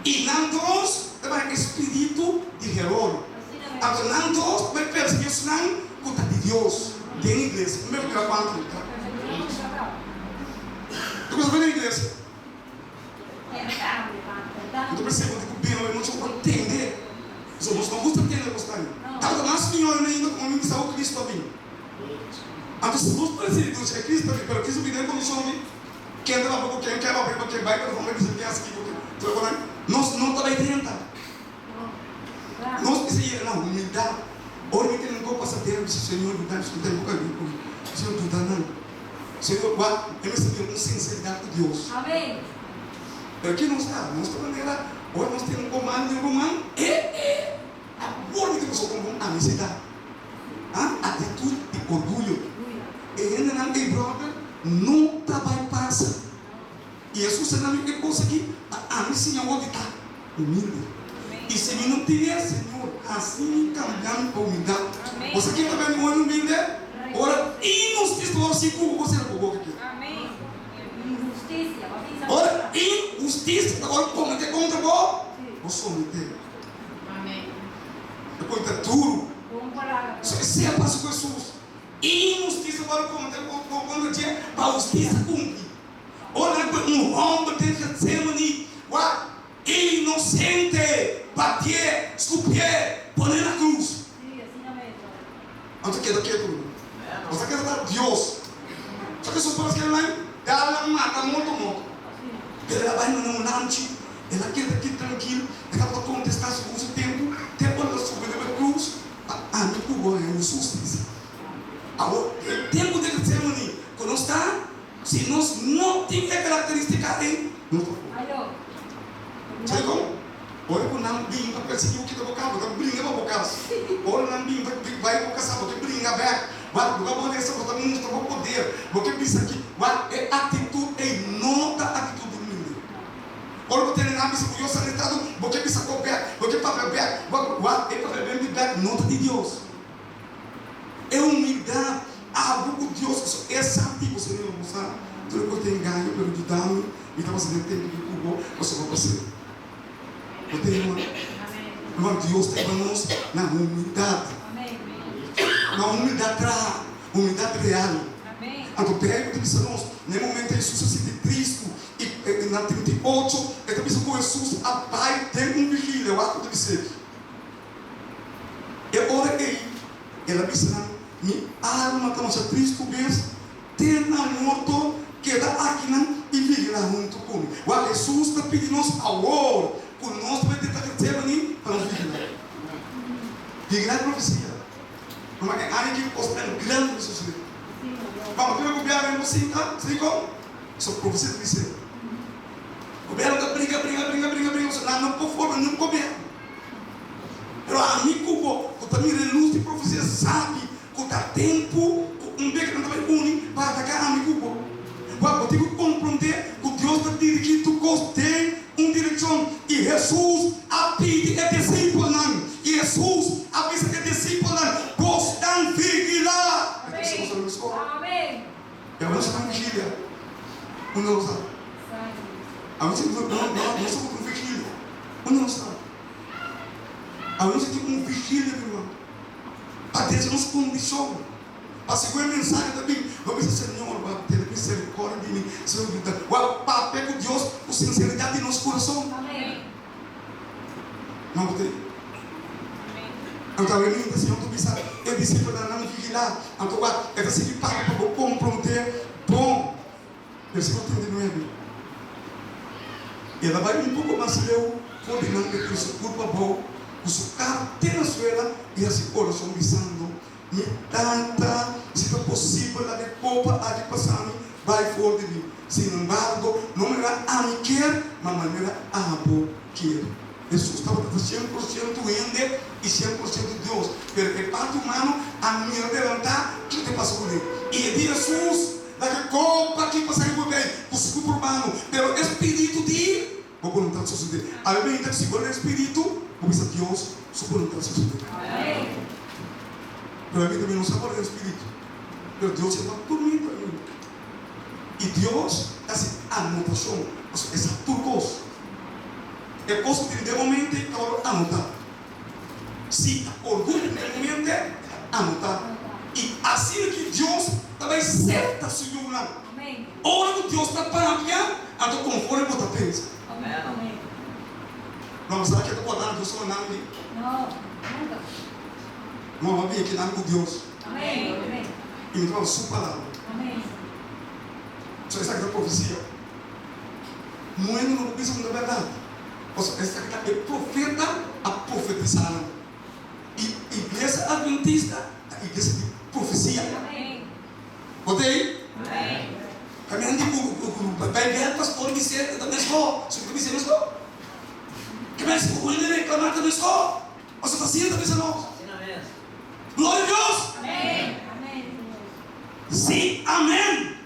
I nan dos ta bai e spiritu di Herod. Anto nan dos ta bai persiguí esnan ku ta di Dios den iglesia. Un bes mira kuantu ta. Tur ku ta bai den iglesia. Mi ta persebi ku bira bai muchu pa tende. Pasobra nos no gusta tende kos nan. Tabata mas mihor ainda ku mi bisa ku Kristu a bin. Anto si nos persiguí Dios, e Kristu a bin, pero Kristu a bin den kondishon di. Ken ta papia ku ken, ken papia riba ken, bai telefon bai bisa ken hasi kiko ken. Ta wak nan? Nos no ta bai drenta. Nos mester yega na humildat. Ora mi tene un kos pasa den, mi bisa, Señor, yuda mi, skuta mi boka bin ku mi. Señor, yuda nan. Señor, wak, e mester tin un sinseridat ku Dios. Pero ki nos ta? Nos ta manera ora nos tene un komando di un ruman, e e awor mi tin pasobra un bon amisidat. Ah, actitud di orguyo. E hendenan ei brother no ta bai pasa. I Hesus a nami e kos aki pa ami siña wou di ta humilde. I si mi no tin e, Señor, hasi mi kambia mi pa humildat. Bo sa ken ta bini un hende humilde? Ora inhustisia ta wòrdu sigur ku bo sera bo boka aki. Ora inhustisia ta wòrdu komete kontra bo, bo someté. E koi ta duru. So esei a pasa ku Hesus. Inhustisia wòrdu kometé kontra dje pa hustisia kumpli. Ora ku un hòmber den Getsemani wak inosente batié, skupié, poné na krus. Anto keda ketu. Bo sa keda ta Dios. Sa Hesus por a skirbi nan, Dal nan mata morto morto. Pero el a bai na un lanchi, el a keda aki trankil, e tabata kontestá segun su tempu, te ora el a subi riba e krus pa ami ku bo haña nos hustisia. Awor, e tempu di Getsemani ku nos ta, si nos no tin e karakterístika ei, nos ta for. Sa dikon? Ora ku nan bin pa persiguí bo kita bo kas, bo ta bringa pa bo kas. Ora nan bin pa bai bo kasá, bo ke bringa bèk. Wak, bo ka bo resa, bo ta mustra bo poder. Bo ke bisa ki, wak, e aktitut ei no ta aktitut di humilde. Ora bo tene nan bisa ku Dios a restado, bo ke bisa ko bèk, bo ke papia bèk. Wak, wak, e papia bèk di bèk no ta di Dios. E humildat, abo ku Dios, pasobra e sa di bo, Señor, bo sa tur e kos ta engaño, pero yuda mi, mi ta pasa den tempu di ku bo, pasobra bo sa. Bo ta yama Ruman Dios ta hiba nos na humildad. Na humildad traha, humildad real. Anto Bijbel ta bisa nos, na e momento Hesus a sinti tristu i na 38 e ta bisa ku Hesus a bai den un vigilia. Wak ku ta bis'é. E ora ei el a bisa nan, Mi alma ta masha tristu bes. Te na morto, keda akinan i vigilá huntu ku mi. Wak, Hesus ta pidi nos awor ku nos ta bai drenta Getsemani pa nos vigilá. Vigilá e profesia. Kuma e aña aki kosnan grandi lo sosodé. Bam, prima gobièrnu no sinta, sabi kon? Pasobra profesia ta bis'é. Gobièrnu ta bringa, bringa, bringa, bringa, bringa, pasobra nan no por forma niun gobièrnu. Pero ami ku bo ku ta mira e lus di profesia sabi ku ta tempu ku un bek nan ta bai uni pa ataká ami ku bo. Wak, bo tin ku komprondé ku Dios ta dirigí tur kos den un direkshon. I Hesus a pidi e disipelnan, i Hesus a bisa e disipelnan, Bosnan vigilá! E ta bisa nos alabes ora. I awe nos ta na vigilia. Unda nos ta? Awe nos ta ku un vigilia. Unda nos ta? Awe nos tin un vigilia, mi ruman, pa drecha nos kondishon, pa segun e mensahe ta bin, no bisa, Señor, bo a tene miserikòrdia di mi, Señor, yuda. Bo a papia ku Dios ku sinseridat di nos kurason. No bo ta ei? Anto awe mi ta Señor ta bisa e disipelnan nan vigilá. Anto wak, e ta sigui papia pa bo komprondé bon. Versíkulo 39, El a bai un poko mas leu for di nan, e tin su kurpa abou, ku su kara te na suela i hasi orashon bisando, Mi Tata, si ta posibel, laga e kopa aki pasa mi bai for di mi. Sin embargo, no manera ami kier, ma manera abo kier. Hesus tabata ta 100% hende i 100% Dios, pero e parti humano a mira delantá kiko ta pasa kuné. I e di Hesus, Laga kopa ki pasa riba bay ku su ku urbano, pero e spiritu di bo boluntat sosodé. Awe mi ta sigur den e spiritu, bo bisa Dios su boluntat sosodé. Pero ami tambe no sa por den spiritu, pero Dios e ta turmento ami. I Dios ta hasi anotashon, pasobra e sa tur kos. E. E kos ku tin den bo mente ta wòrdu anotá. Si ta orguyo tin den bo mente, ta anotá. I asina ki Dios ta bai sefta su yunan. Ora ku Dios ta papia, anto konforme bo ta pensa. No bo sa ke ta kòrda Dios su mannan di? No, bo a bin kinan ku Dios. I mi ta papia su palabra. So esaki ta profesia. Muhé no por bisa ku ta bèrdat, pasobra esaki ta e profeta a profetisá nan. I Iglesia Adventista ta iglesia di profesia. Bo ta ei? Kaminda di ku Beibel pastor bis'é ta meskó, si bo ta bis'é meskó. Kaminda si ku hende reklamá ta meskó, pasobra ta asina ta bisa nos. Gloria a Dios! Sí, amén!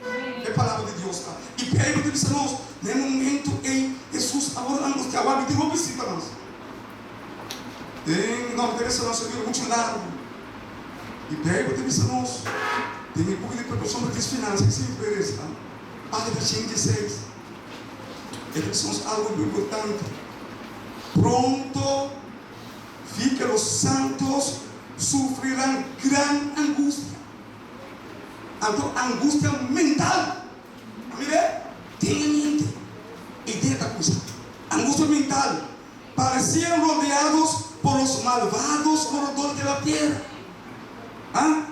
E palabra di Dios ta. I Beibel ta bisa nos, na e momento ei Hesus a wòrdu angustiá. Wak, mi tin hopi sita mas. Den, no, mi ta bisa nos e bira muchu largu. I Beibel ta bisa nos, den e buki di Preparashon pa Kris Finansa, esei mi por resa, página 106, e ta bisa nos algu importante. Pronto vi ke los santos sufrirán gran angustia. Anto angustia mental. A mira den e mente idea ta cusa. Angustia mental. Parecían rodeados por los malvados moradores de la tierra. Ah?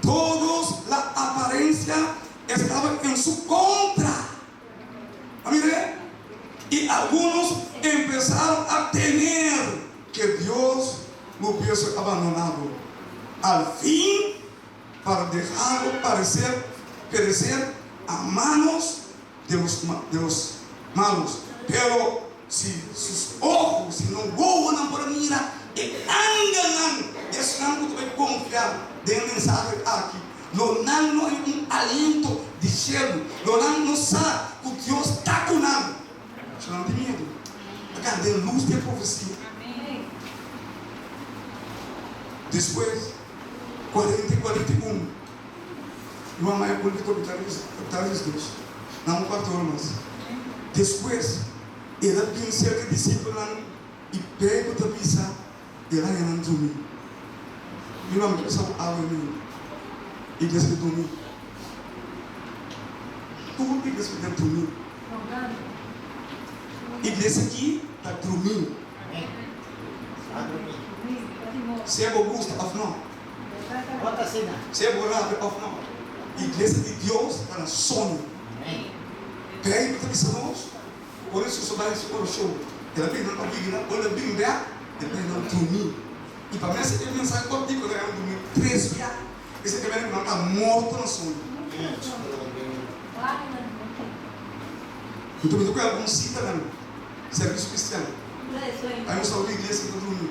Todos la apariencia estaban en su contra. A mira y algunos empezaron a temer que Dios lo hubiese abandonado al fin para dejarlo parecer, perecer a manos de los, de los malos. Pero si sus ojos, si nan wowonan por a mira e angelnan di esnan ku ta bai konfia den e mensahe aki, lo nan no hay un aliento di shelu, lo nan no sa ku Dios ta ku nan. So nan tin miedu. Ta gana den lus di e profesia. Despues, 40 i 41, Juan Maya pulpito mi ta ris dos, na un kuarto ora mas. Despues, el a bin serka e disipelnan i Pedro ta bisa, El a haña nan drumí. Mi mama ta bisa ku awe mi iglesia ta drumí. Tur iglesia ta drumí. Iglesia aki ta drumí. Sea bo gusta of no. Sea bo rabia of no. Iglesia di Dios ta na soño. Beibel ta bisa nos, ora Hesus a bai hasi orashon, el a bini nan pa bini nan, ora el a bini bek, el a bini nan drumí. I pa mesa e mensahe kòrtiku el a nan drumí tres bia. Esei ta mira ku nan ta morto na soño. Mi ta mira ku algun sitanan servicio cristian. Ai nos ta ora iglesia ta drumi.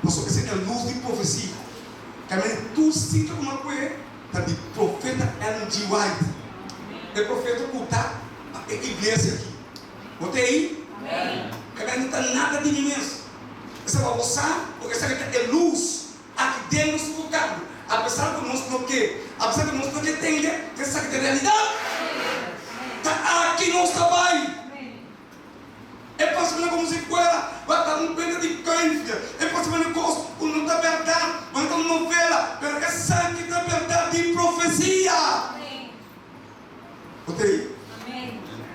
Pasobra esei ta luz di profesia. Kaminda tur sita ku nan kue ta di profeta Ellen G. White. E profeta ku ta pa e iglesia aki. Bo ta ei? Kaminda no ta nada di mi mes. Esei pa bo sa ku esaki ta e luz Aki den nos bocado, apesar cu nos no ke, apesar cu nos no ke tende, esaki ta realidad. Ta aki nos ta bay. E pasa mane como si fuera ba ta un cuenta di kuifje, e pasa mane cos cu no ta berdad, mane ta un novela, pero esaki ta berdad di profecia. Bo ta ei?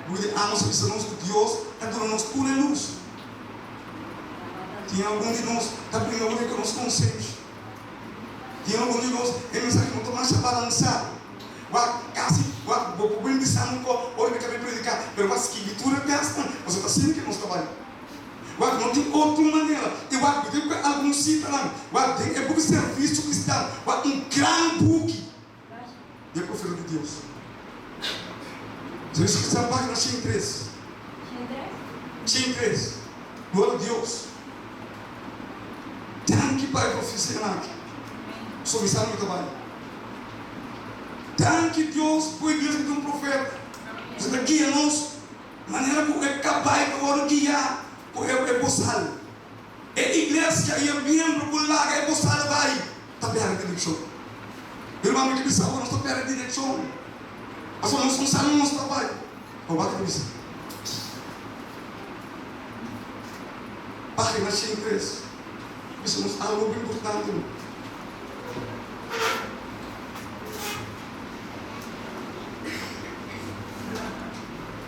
Buki di Amos a bisa nos ku Dios ta duna nos tur e lus. Tin algun di nos ta bringa wak ku nos konsenshi. Tin algun di nos e mensahe no ta masha balansá. Wak kasi wak bo por bin bisa mi ku ora mi kaba di prediká, pero wak skibi tur e tèstnan pasobra ta asina ke nos ta bai. Wak no tin otro manera. I wak mi tin ku algun sitanan wak den e buki Servisio Kristian, wak un gran buki. di e profeta di Dios. Servicio Cristian pagina 103. 103. Gloria a Dios. Danki pa e profecianan aki. So mi sa mi ta bai. Danki Dios ku iglesia tin un profeta. Ku ta guia nos manera ku e kabai ta wòrdu guiá ku e bosal. E iglesia i e miembro ku laga e bosal bai ta pèrdè direkshon. Hermano, mi ta bisa bo, nos ta pèrdè direkshon pasobra nos no sa nos ta bai. Bo wak ta bisa. Página 103. Bisa nos algo importante.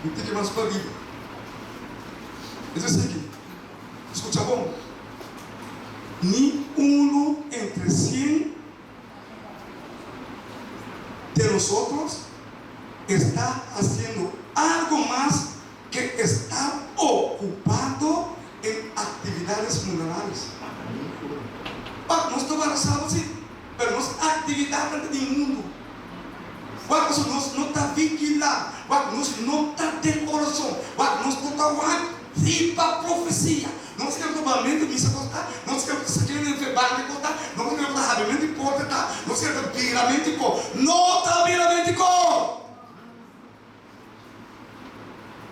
Un tiki mas pariba. E ta sigui, Skucha bon, ni uno entre sien de nosotros está haciendo algo mas ke estar ocupado en actividades mundanales. Wak, nos ta barazado si, pero nos actividadnan ta di mundu. Wak, pasobra nos no ta vigilá. Wak, nos no ta den oracion. Wak, nos no ta wak riba profecia. Nos kere ta bamento misa cos ta, nos kere ta sakiendo den banke cos ta, nos kere ta habrimento di porta ta, nos kere ta biramento di cor. No ta biramento di cor!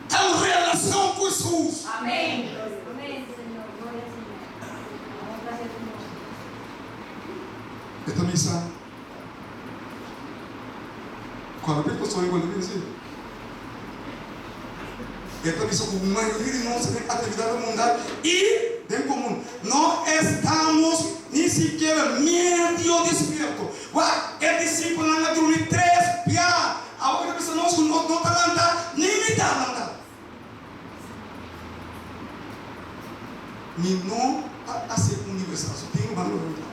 Ta un relacion cu Jesus. Amén. Amén, Señor. Gloria al Señor. Honra sea tu nombre. E ta bisa, Cuando p'e pastor igual ta bisa así. E ta bisa cu mayoria di nos den actividadnan mundal y den comun no estamos ni sikiera medio despierto. Wak, e discipelnan a drumi tres bia. Awor ta bisa nos ku nos no ta lanta ni mitá lanta. Mi no ta hasi universal, so tin ruman lo lanta.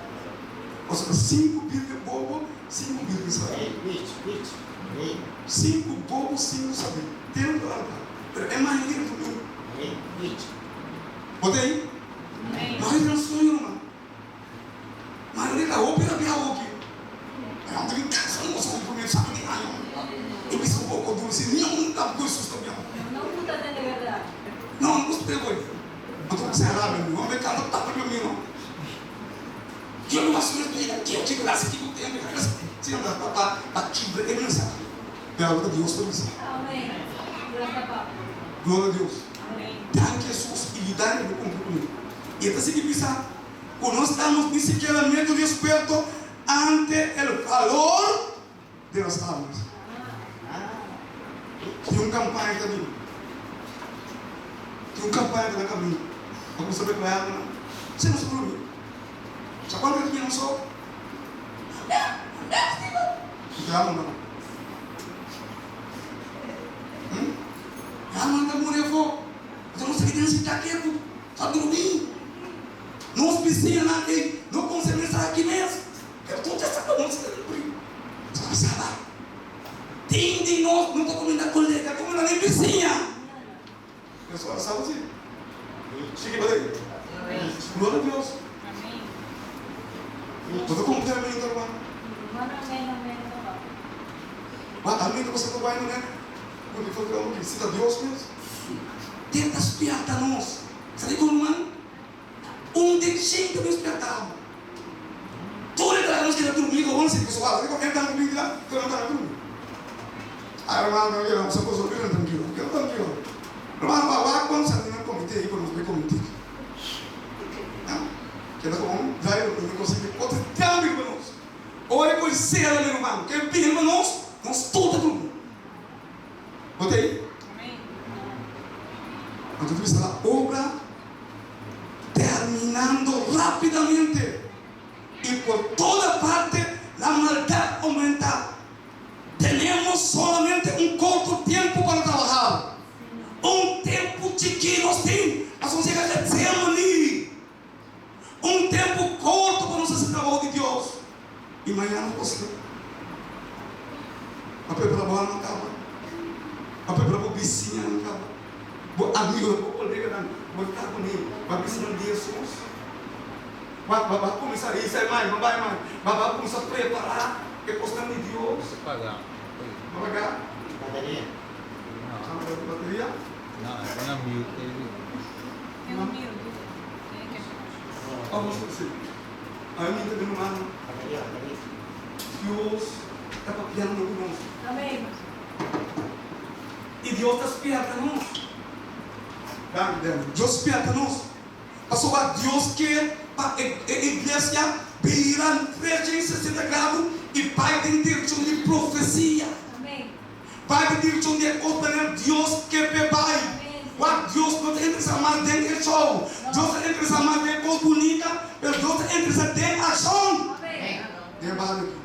Pasobra sinku birgen bobo, sinku birgen sabí. Sinku bobo, sinku sabí. Tin lo lanta, pero e mayoria ta durmi. Bo ta ei? Mayoria ta sueño ruman. Mayoria ta hopi rabia awoki. Pero ante mi casa no gosa ku prome sabi di aña. E bisa un poko dulce ni un tap ku Jesus ta biaha. No gusta tende berdad. No, no gusta tende boy. Anto ku sera rabia mi. Hombre canta tapa riba mi no. Yo no haci mes bida kier chi clase ki ku tempo ki clase. Si no ta pa pa kibra e mensahe. Pero awor ta Dios ta bisa. Amen. Gracias papa. Gloria a Dios. Amen. Danki Jesus y yuda mi cumpli cu mi. Y e ta sigui bisa. Ku no stamos ni sikiera medio desperto ante el valor de las almas. Tin un kampaña ta bini. Tin un kampaña ta na kaminda. Pa kuminsá prepará almanan. Esei nos por obi. Sa kuantu ta bini nos so? Ku ta almanan. Hm? E almanan ta muri afó. Enton nos ta keda sintá ketu. Ta durmi. Nos bisiñanan ei no konse mensahe aki mes, pero tur ta sa ku nos ta kumpli. Nos ta bisa bai. Tin di nos no ta kuminda kolega, kuminda ni bisiña. Eso a sa si. Sigui bai. Gloria a Dios. Bo ta kumpli amen, hermano. Wak, amen ta pasa ta bai manera ku mi for kla si ta Dios mes. Tenta spièrta nos. Sa di kon ruman? Un den shinta nos spièrta bo. Tur e traha nos keda durmi gewoon si pasobra sa di kon e tantu binti la pero no tara durmi. Ai ruman no yega sa cosa bira trankilo keda trankilo. Ruman pa wak kon sa tin nan komite i ku nos bai komite. Keda kon drai lo tin kos ki otro tempu riba nos. Ora ku e sera mi ruman ke bini riba nos, nos tur ta durmi. Bo ta ei? Anto ta bisa la obra terminando rapidamente y por toda parte la maldad aumenta. Tenemos solamente un corto tiempo para trabajar. Un tempu chikí nos tin, pasobra nos yega Getsemani. Un tempu korto pa nos hasi trabou di Dios i mañana nos por sali. Pa prepara bo alma kaba, pa prepara bo bisiñanan kaba, bo amigonan, bo koleganan, bo ta kuné, bo a bisa nan di Hesus. Bo a kuminsá risa e mai, bo bai mai, bo a kuminsá prepará e kosnan di Dios. Paga. Bo paga? Bateria. Bateria? No, e na mute. Vamos a si. Ami ta den humano. Dios ta papiando ku nos. I Dios ta spierta nos. Dios spierta nos. Pasobra Dios ke pa e iglesia bira 360 grado i bai den direkshon di profesia. Bai den direkshon di e kos manera Dios ke p'e bai. Wak, Dios no ta interesá mas den e show. Dios ta. interesá mas den kos bunita, pero Dios ta interesá den akshon. Den e bario aki.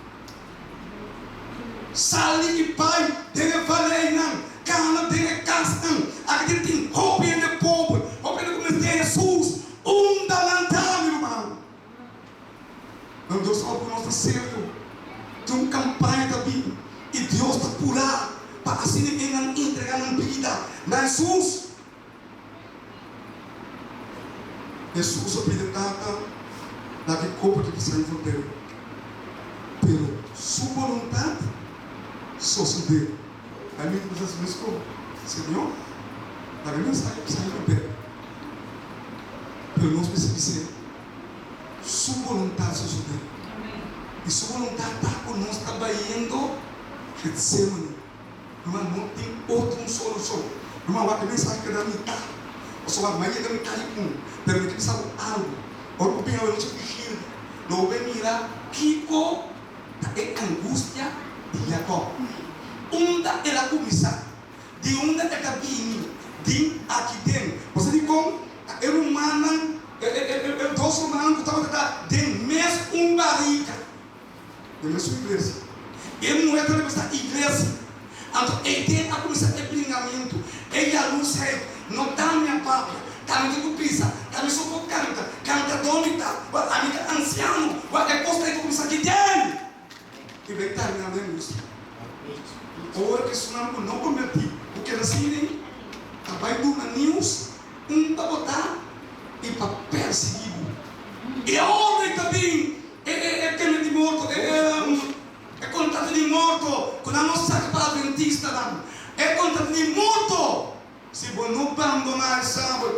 Sali i bai den e valeinan, kana den e kasnan. Aki den tin hopi hende pober, hopi hende ku mester Hesus. Unda nan ta, mi ruman? Nan Dios ora ku nos ta serio, tin un kampaña ta bin i Dios ta purá pa asina e nan entregá nan bida na Hesus. Hesus a pidi Tata laga e kopa ki ta sali for del, pero Su boluntat sosodé. Ami ta pensa asina mes kon, Señor, laga mi mensahe sali for del, pero nos mester bis'é Su boluntat sosodé. I Su boluntat ta ku nos ta bayendo Getsémani. Ruman no tin otro un solushon. Ruman wak e mensahe keda mitá. Pasobra mi a yega mitá di un, pero mi ta bisa bo algu. Ora ku bin awe nochi vigilda, lo bo bin mira kiko ta e angustia di Jakòb. Unda el a kuminsá? Di unda e ta bini? Din aki den. Bo sa dikon? Ta e rumannan, e dos rumannan ku tabata ta den mes un barika. Den mesun iglesia. E muher ta representa iglesia. Anto ei den a kuminsá e bringamentu, e yalusheid, no ta mi a papia, ta mi tin ku bisa, ta mi so por kanta, kantadó mi ta, wak ami ta ansiano, wak e kos ta ei ta kuminsá aki den. I bai terminá den angustia. Ora ku esunnan ku no kombertí ku keda sin den ta bai duna nius un pa bo ta i pa persiguí bo. I ora ei ta bin E e tema di morto, e e kontrato di morto ku nan no saka pa adventistanan. E kontrato di morto! Si bo no bandoná e Sabbat.